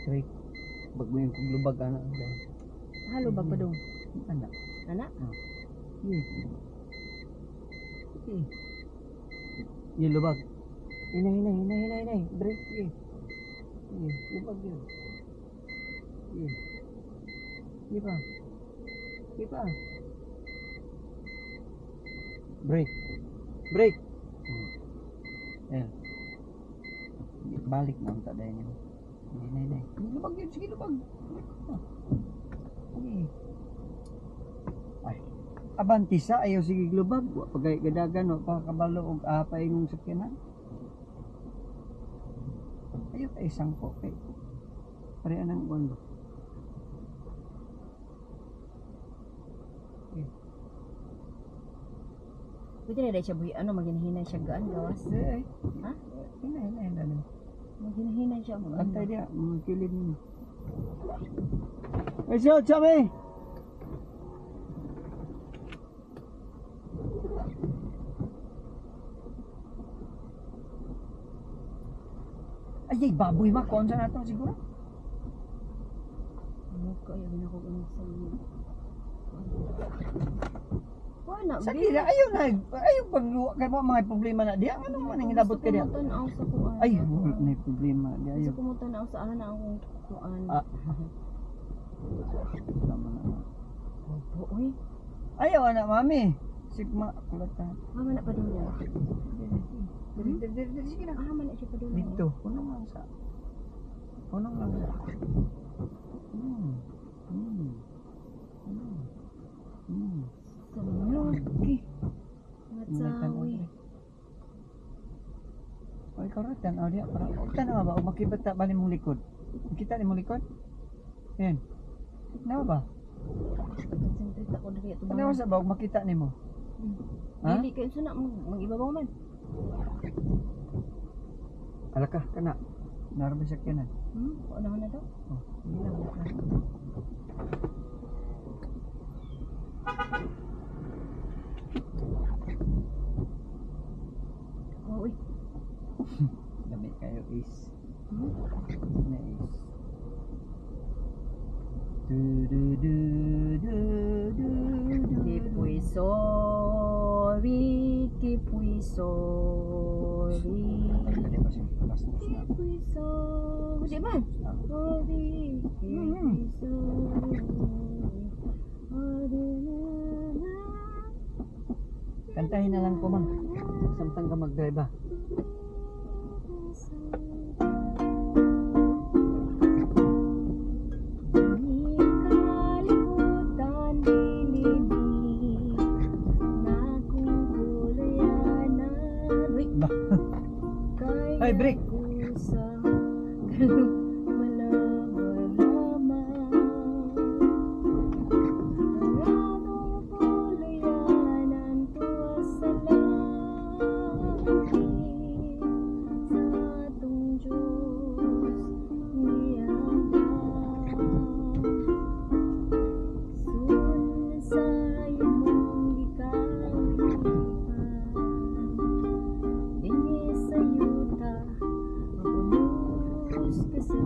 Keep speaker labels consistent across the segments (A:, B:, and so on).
A: Break. Bag mo yung kuglubag ana.
B: Halo bag pa dong.
A: Ana.
B: Ana?
A: Sige. Sige. Yung lubag. Hinay, hinay, hinay, hinay, hinay. Break. Sige. Sige, lubag yun. Sige. Sige pa. Sige pa. Break. Break. Ayan. Balik na ang taday niyo. Hinay, hinay. Lubag yun. Sige, lubag. Sige. Ay. Abanti sa ayaw sige lubag. Wa pagay gadagan wa pa kabalo og apa imong sakyanan. Ayaw kay sangko kay. Pare anang kuan ba?
B: Pwede na dahil siya buhi ano maghinhinay siya gaan gawas.
A: Eh, ay.
B: Ha?
A: Hinay, hinay, hinay.
B: Maghinhinay siya mo.
A: Antay dia, mga kilid ninyo. Ay, so, chame! Ay, ay, baboy ma, kuan sa nato siguro.
B: Ano ko ay ako ano sa inyo. Wala
A: Sa kila, ayaw na, ayaw pag kay mo mga problema na diya. Ano man ang inabot ka diya?
B: Gusto ko mutanaw sa kuan.
A: Ay, wala na problema diya.
B: Gusto
A: Ayaw.
B: ko mutanaw sa ana akong kuan.
A: Ah. Tama na.
B: Opo, oy.
A: Ayaw na, mami. Sigma, kulata.
B: Mama na pa dun yan.
A: Diri, diri, diri, diri, sige na.
B: Ah, man na siya pa dun.
A: Dito, punong lang sa. Punong lang sa. Okay.
B: Matsawi.
A: O ikaw ra tan-aw diya para og tan-aw ba og makibata ba nimong likod? Makita nimong likod? Ayan. Tanaw ba?
B: Concentrate ako diri ato.
A: Tanaw sa ba og makita nimo? Ha?
B: Dili kayo sana mag-ibabaw man.
A: Ala ka kana. Narba siya kanan.
B: Kuan na daw.
A: Oh, hindi lang. Lang.
B: Oh, uy.
A: Dami kayo is. Na is. Du du du du du du.
B: Keep sorry, keep we sorry.
A: Pwede pa siya bastos na.
B: Keep we sorry. Di ba? Sorry, keep we sorry. Sorry na na.
A: Kantahin na lang ko, ma'am. Samtang ka mag-drive ah.
B: Kalibutan dilimi na kung kulayanan. Uy,
A: Ba.
B: kaya
A: Ay, break.
B: ko sa malama-lama. Ang atong kulayanan tuwa sa langit, sa atong Diyos niyanda. Sun sa imong gikawihan, dinhi sa yuta, mapunos ka sa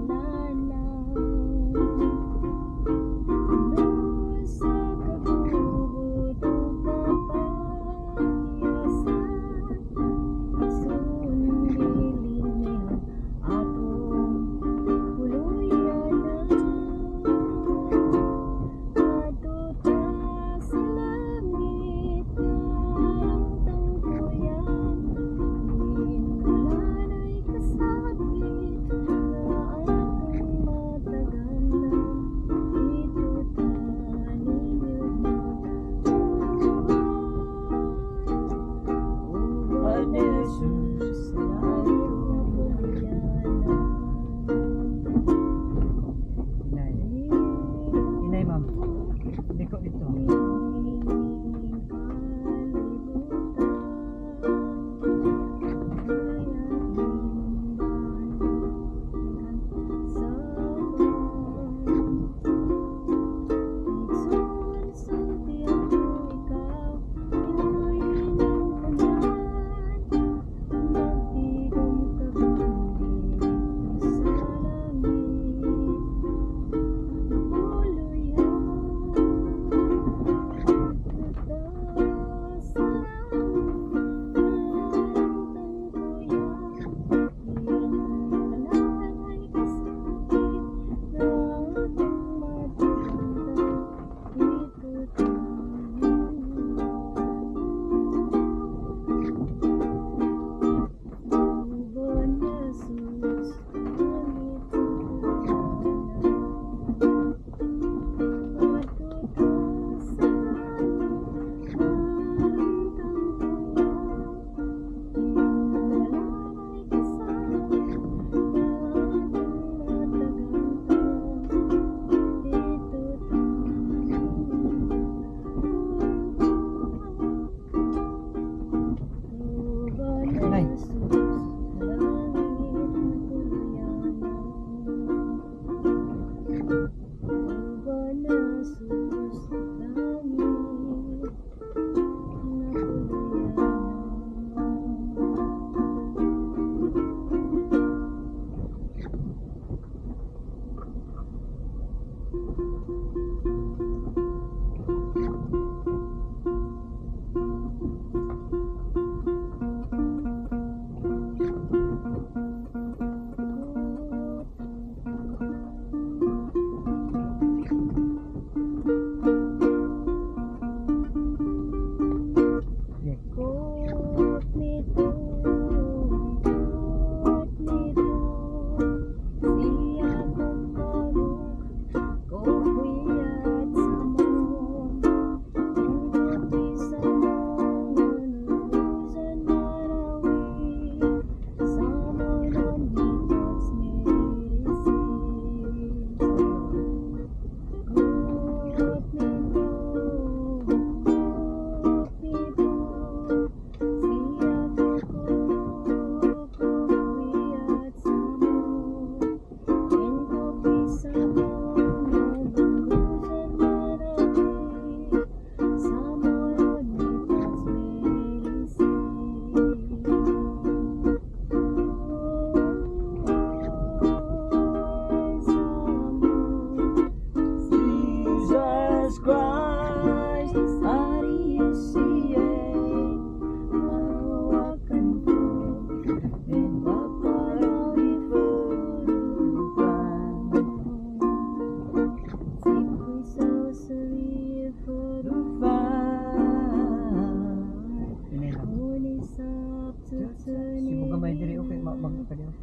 A: may diri, okay, mabag ka diri.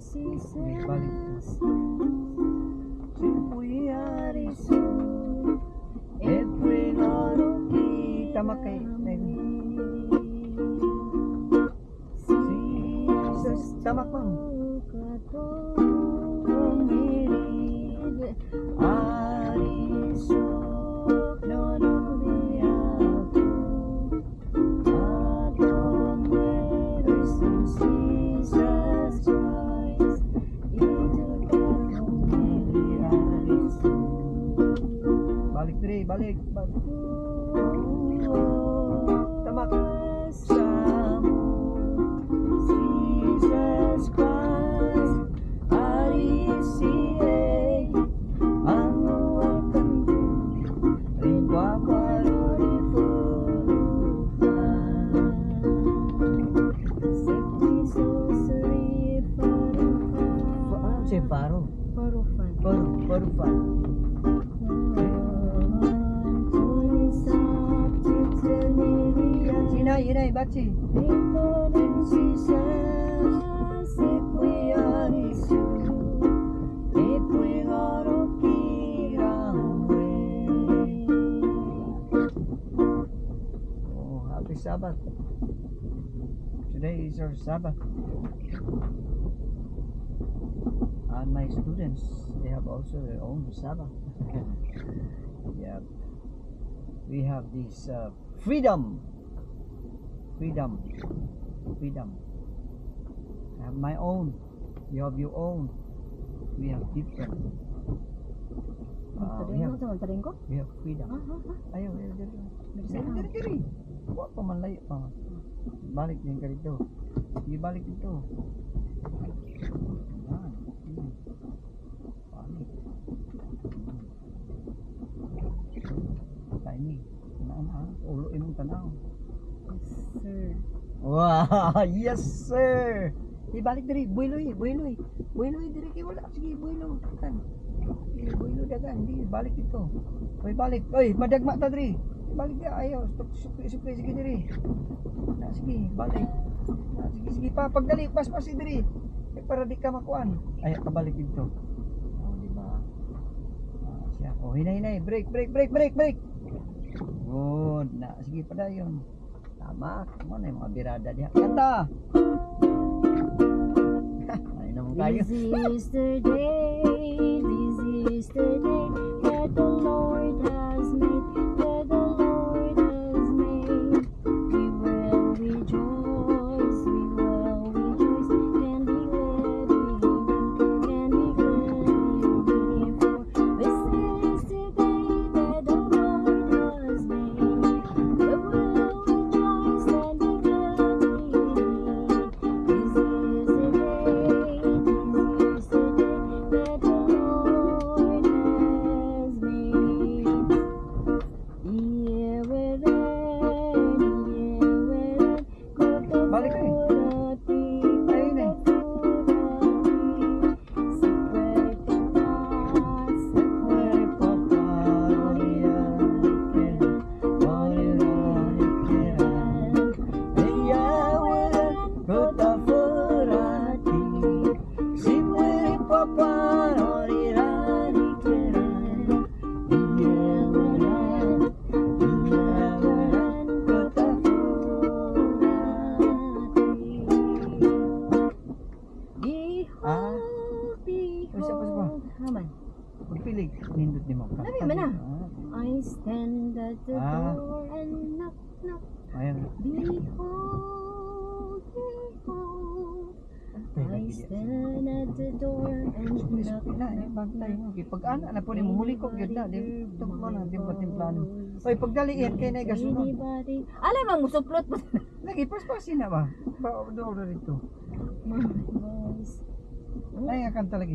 A: Sige, balik to. Si Puyarisu, every ngoroki tama kay Jesus, tamak bang? Arisu no biatu Jesus Christ. Arisu. Balik diri, balik, balik. Tamak sa Jesus Christ. Arisi ang akan Ringwa parori furufa. Ah, si Faro. Faro, Farufa. Hinay, hinay, batsi. Jesus, Arisu, Epui ngoroki rangwe. Oh, happy Sabbath. Today is our Sabbath. And my students, they have also their own Sabbath. Yep. We have this freedom. Freedom. Freedom. I have my own. You have your own. We have different. We have freedom. Ayaw, ayaw, diri. Diri, diri, diri. Wa pa man, layo pa. Balik din ka dito. Sige, balik dito. Yan. Balik. Tiny. Tanaw na, ha? Ulo imong tanaw.
B: Yes, sir.
A: Wow, yes sir. Ibalik diri, builoy, builoy. Builoy diri kay wala. Sige, builo. Kan. Sige, builo dagan, di balik dito. Oy, balik. Oy, madagma ta diri. Balik dia, ayaw. Stop, sukli, sukli, sige diri. Na, sige, balik. Na, sige, sige pa, pagdali, paspas diri. Eh, para di ka makuan. Ay, kabalik dito. Oh, di ba? Ah, siya. Oh, hinay, hinay. Break, break, break, break, break. Good. Na, sige padayon. Tama. Mo na yung mga birada diha. Kanta. Ay naman kayo.
B: This is the day, this is the day that the Lord has made, that the Lord has made. We will rejoice, we will rejoice, and be glad in it, and be glad in it. For this is the day that the Lord has made. We will rejoice and be glad in it. This is the day, this is the day that the Lord has made. Ieweren, ieweren,
A: Balik ka eh.
B: kotafurati,
A: Ayun eh.
B: kotafurati, si puwerte pa, si puwerte pa,
A: Kotafurati, si muere papá,
B: Ieweren, ieweren, kotafurati. Behold,
A: Uy, isa pa, isa pa.
B: behold. Haman.
A: Pagpili, nindot ni mo.
B: Labi man na.
A: Ah,
B: I stand at the
A: Ah.
B: door and knock, knock.
A: Ayan.
B: Behold, behold.
A: Tay,
B: I
A: lagi diya.
B: stand at the door and
A: Sukli,
B: knock,
A: sukli na. Eh,
B: knock,
A: bantay
B: knock.
A: mo. Okay, pag ana na po ni muhulikog yun na. Di, ito mo na, di ba timplano. Oy, pagdali yan, kay na gasunod.
B: Anybody? Alay bang musuplot po.
A: Lagi, paspasin na ba? Ba, doon dito.
B: My voice.
A: Ay, nga kanta lagi.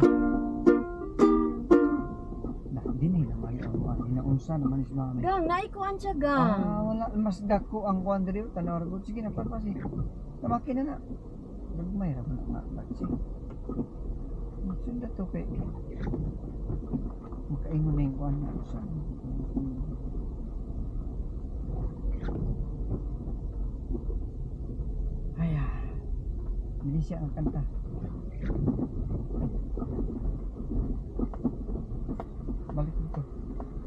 A: Na, dinhi naman ang kuan. Hinaunsa naman is mami.
B: Gang, naikuan siya, gang.
A: Ah, wala. Mas dako ang kuan diri. Tanaw ra gud. Sige na, paspasin. Tamaki na na. Gagmay ra man na batsi. Sunda to kay makaingon na yung kuan na usa. Ay, ah. siya ang kanta. Balik dito.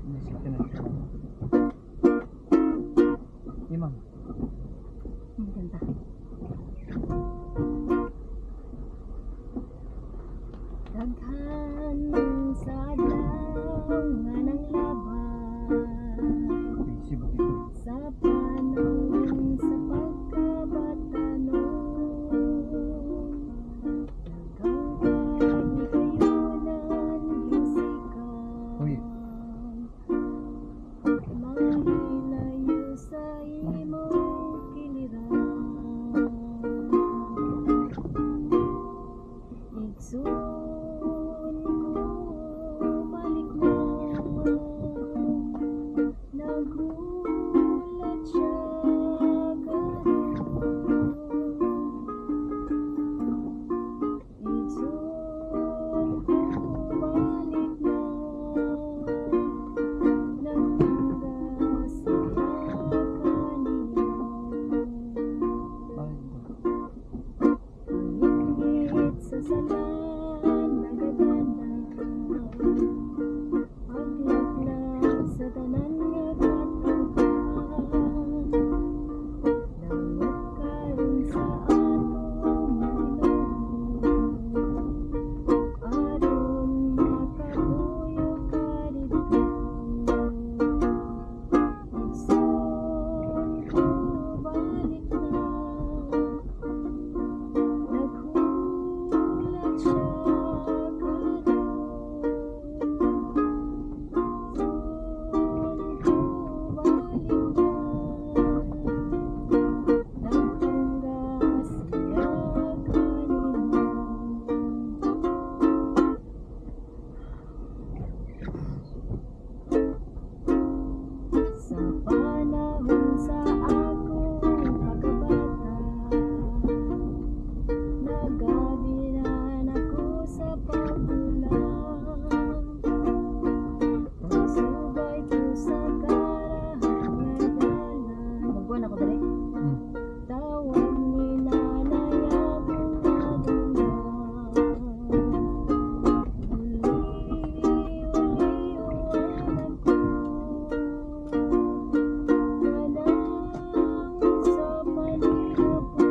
A: Music ka na dito. Imang.
B: Ang ganda. Daghan sa adlaw nga nanglabay
A: Busy ba dito?
B: sa panahon sa pagkabatanon, daghang kahigayunan giusikan,
A: Uy.
B: Mahilayo sa imong kiliran. Igsoon ko, balik na. Naghulat siya karon. Igsoon ko, balik na. Nagtungga siya kanino.
A: Balik dito.
B: Pangitngit sa salan nagadana, paglaglag sa tanan nga katawhan. Dangop karon sa atong Ginoo aron makapuyo ka didto. Igsoon ko, balik na. Naghulat siya karon. Igsoon ko, balik na. Nagtungga siya kanino. Sa panahon sa akong pagkabata, nagabiran ako sa pagdulang. Pagsubay ko sa karahan nga dalan. Magbuwan ako dali. Tawag ni nanay akong madunggan. "Uli, uli, anak ko. Panahon sa panlihapon.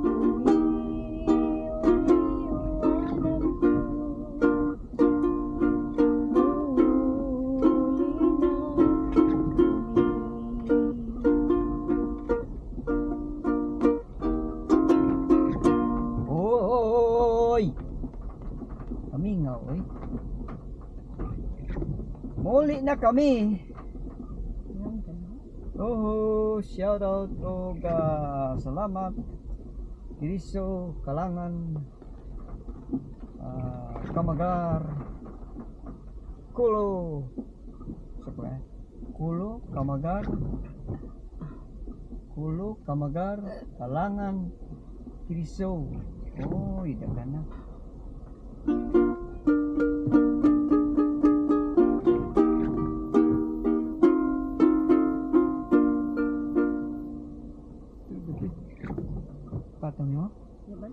B: Uli, uli, anak ko. Muli na kami."
A: Oy! Kamingaw, oy. Muli na kami.
B: Yan, gano'n.
A: Oh, shout out og salamat. Kiriso, Kalangan, Kamagar, Kulo. Sa pa eh? Kulo, Kamagar, Kulo, Kamagar, Kalangan, Kiriso. Oy, daghan na. Patong nyo?
B: Di ba?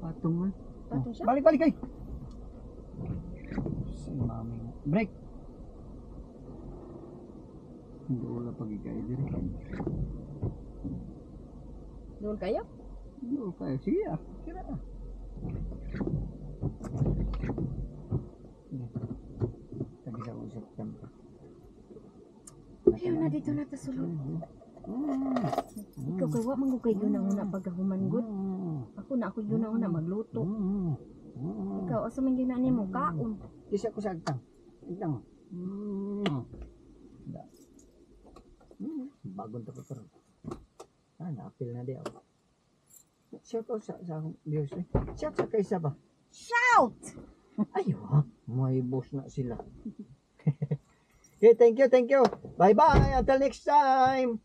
A: Patong man.
B: Patong siya?
A: Balik, balik kay. Si mami. Break. Hindi wala pagigay dire.
B: Doon kayo?
A: Hindi kayo. Sige ah. Kira ah. Sige. Tagi sa usap kami.
B: Ayaw na, dito na tasulod. Ikaw kay wa man gud kay yun na pagkahuman gud. Ako na ako yun na magluto. Ikaw, asa man yun na nimo kaon?
A: Isa ko sa agtang. Agtang. Da. Bagong to ko karon. Ah, naapil na di ako. Shout out sa akong viewers, eh. Shout sa kaysa ba?
B: Shout!
A: Ay, ha? May boss na sila. Okay, thank you, thank you. Bye-bye. Until next time.